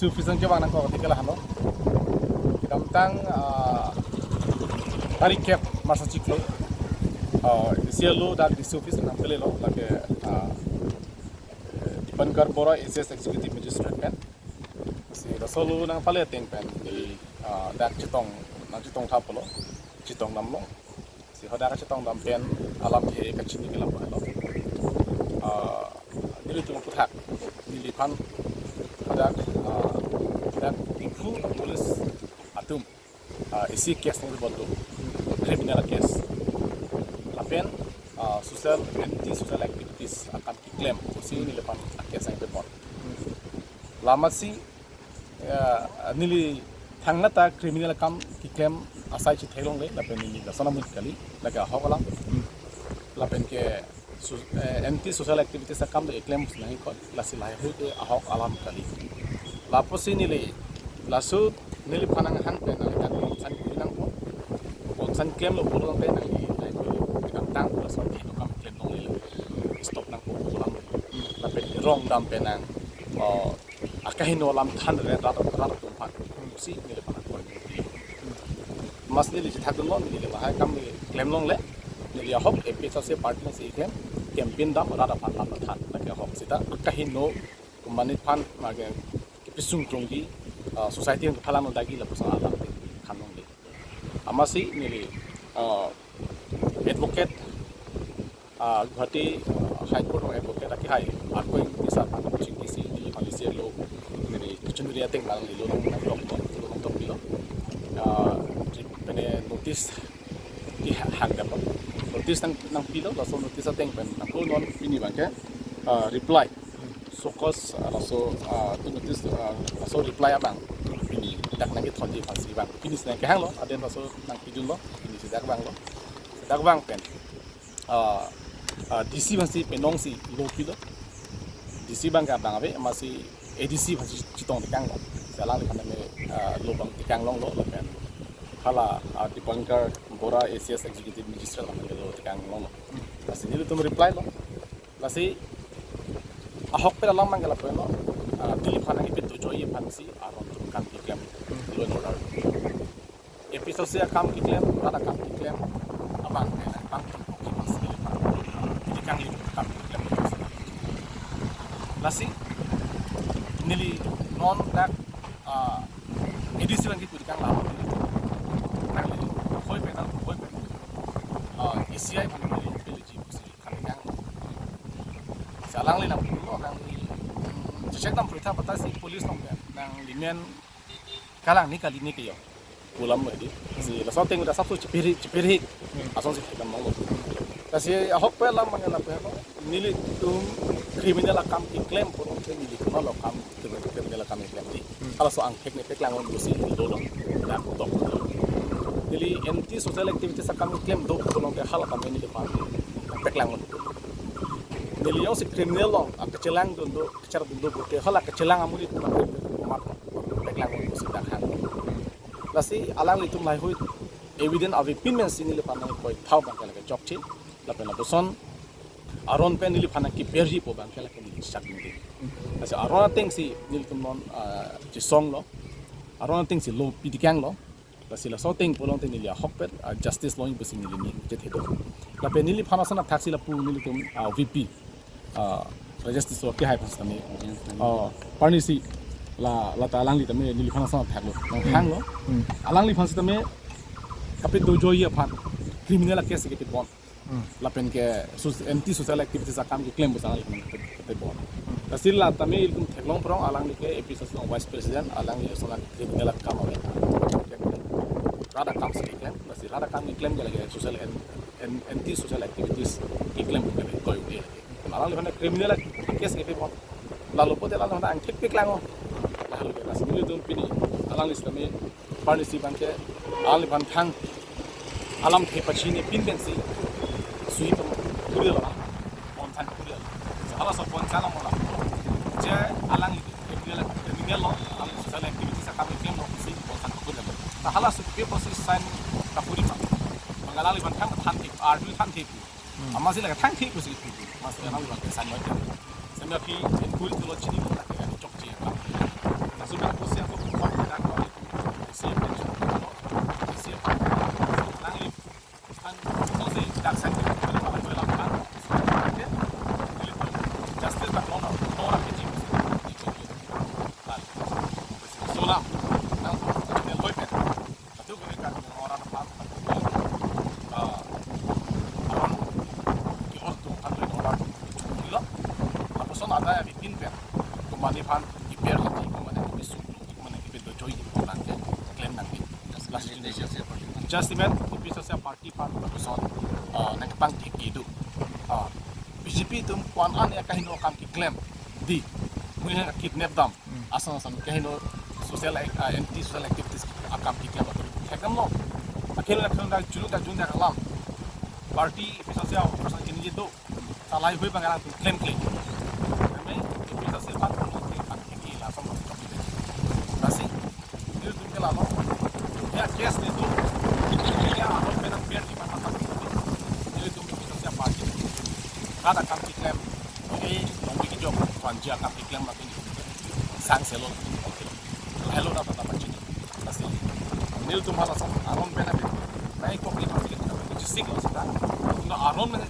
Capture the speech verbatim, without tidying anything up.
D C office nangkevang nangkok thekela hano. Kedamtang, ah, tarik kep March achiklo, ah, D C lo dak D C office nangpalelo, lake, ah, Dipankar Bora, A C S Executive Magistrate pen. Si laso lo nangpale ateng pen, neli, ah, dak chetong, nangchetong thaplo, chetong damlo. Si hadak chetong dam pen alamthe kachini ke lapu helo. Ah, nelitum aphuthak, neliphan hadak, ah, dak Diphu police atum, ah, isi case nangpibomlo, criminal case. Lapen, ah, social, anti social activities akam keklem pusi neliphan a-case nangpibom. Lamasi, ah, neli thangnat ta criminal akam keklem asai chetheklongle, lapen neli lason amut kali, lake ahok alam. Lapen ke su-, eh, anti social activities akam do eklem nangkok, lasi lahai hui ke ahok alam kali. Lapusi neli, laso neliphan nanghang pen nangli dak bongsan kuri nangpo. Bongsan klemlo pulote nangli lahai hui kedamtang laso ke do kam klemlonglelo. Stop nangpo pu alam. Lapen rong dam pen nang, oh, akaheno alam thanre rat rat atum aphan. Si neliphan nangkoi. Amatsi neli chethak dunlo, neli lahai akam neli klemlongle. Neli ahok A P H L C party si klem, campaign dam, rat aphan lam than, lake ahok seta akaheno komatne aphan, mage kepesung krongji, ah, society kephalang dagi lapuson alam thanlongle. Amatsi neli, ah, advocate, ah, Guwahati, ah, High Court advocate akehai, Arkoi Ingti sir aphan chingkisi, neli D C lo, neli kechunri ateng nangli lo nang nangtok, lo nangtok pilo. Ah, pen notice kehang damlo. Notice nang, nangpilo, laso notice ateng pen nangpo, non pini abangke, ah, reply. So cause, ah, laso, ah, tu notice, ah, laso reply abang pini dak nangkethonji aphansi abang. Pini si nangkehanglo, aden laso nangpidunlo, pini si dak vanglo. Dak vang pen, ah, ah, D C aphansi penong si lo pilo. D C abangke abang ave, amatsi A D C aphansi chetong tekanglo. Si alangliphan tame, ah, lo abang tekanglonglo lapen hala, ah, Dipankar Bora, A C S Executive Magistrate aphan lo tekanglonglo. Lasi nelitum reply lo. Lasi ahokpet alam abangke lapu helo, ah, neliphan nangkepedojoiji aphansi aron atum akam keklem, law and order. A P H L C akam keklem, rat akam keklem abang ke nangpangthek aphansi neliphan, ah, tekangli akam keklem. Lasi neli non dak, ah, A D C abangke pu tekang lapu neli. Nangli hoi pen, nang hoi pen, ah, A C I aphan neli appeal ji pusi than tekang. Si alangli nangpulo, nangli, hmm, check dam pulitha patasi police along pen nangli men kalang ni kali ni ke yo. Pu alam lo di. Si laso ateng udah sabsu chepiri, chepiri. Asonsi thekdamlonglo. Lasi ahokpet alam abangke lapu helo, nelitum criminal akam keklem pulote neli komatlo akam, criminal akam keklem di. Halaso angthek ne peklang un pusi dolo. Dak tok. Neli anti social activities akam keklem do pulote hala tame neliphan peklang un. Neli jongsi criminal along, ah, kechelang dun do, kechar dun do pulote hala kechelang amonit komatlo, peklang un pusi dak hang. Lasi alanglitum lahai hui evidence avepin pensi neliphan nangkoi thap abangke lake chokche. Lapen lapuson aron pen neliphan nangkeberji pu abangke lake neli chak dingding. Lasi aron atengsi nelitum non, ah, chesonglo. Aron atengsi lo pi tekanglo. Lasi laso ateng pulote neli ahokpet, ah, justice lo-ing pusi neli ning chethe do. Lapen neliphan ason athaksi lapu nelitum, ah, V P, ah, Rajesh Tisso akehai aphan sitame, ah, parnisi la, lata alangli tame neliphan ason athaklo. Nanghanglo. Alangliphan sitame kapedojoiji aphan criminal case kepibom. Lapen ke sus-, anti social activities akam keklem pusi alangliphan kepibom. Lasi la tame ilitum theklong prong alangli ke A P H L C along vice president, alangli ason criminal akam ave. Rat akam si keklem, lasi rat akam keklem ke lake social and, and anti social activities keklem ke lake koi ude lake. Alangliphan criminal case kepibom. Lalo pulote alangliphan angthek peklang o. Lalu ke lasi nelitum pini alangli sitame parnisi abangke alangliphan thang alamthe pachinipin pensi suhi tum kurilo, bongsan kurilo. Halaso bongsan alam lo. Je alangli criminal, criminal lo, alang social activities akam klemlo pusi bongsan kurilo. Halaso paper si sign kapuri ma. Bang alangliphan thang thanthek, arju thanthek. Amatsi lake thanthek pusi pu. Amatsi alangliphan ke sign ma. Sampai aphi inquiry lo chinilo lake chokche akam. Sudah posisi aku kuat tidak kuat itu. Siap dan cukup. Siap. Nangli kan sosai dak sakit kalau malah jual apa? Justice tak mau, orang kecil. Solam, nang, nang, nang, Atu kami kan orang dapat, ah, orang ke orang tu kan orang tu lo. Lapuson ada yang bikin pen. Komani aphan kiber haji, komani kiber suklu, komani kiber dojoi, nangke klem nangke. Last Just Imagine, P P H L C party aphan lapuson, ah, nangkepangthek kedo. Ah, B J P atum ko-an an ya kaheno akam keklem, di, mui hang kidnap dam, asam asam kaheno social ac-, ah, anti social activities akam keklem atum thekdamlo. Akhir akhir dak juluk dak jun dak alam. Party P P H L C a person kini je do. Salai hui bang alam klemkle. Kami P P H L C aphan kami ke akam ke langsung masuk ke. Lasi, nelitum ke lalo. Ya, case nelitum. Ya, aron pen ber di mana tak. Nelitum P P H L C party. Kada akam keklem. Oke, nongbi kijok, panja akam keklem lagi. Sang selo. Oke. Hello, dapat apa cini? Lasi, nelitum hal asam aron pen ber. Naik kok lima kilo, kita berdisik loh sudah. Sudah aron pen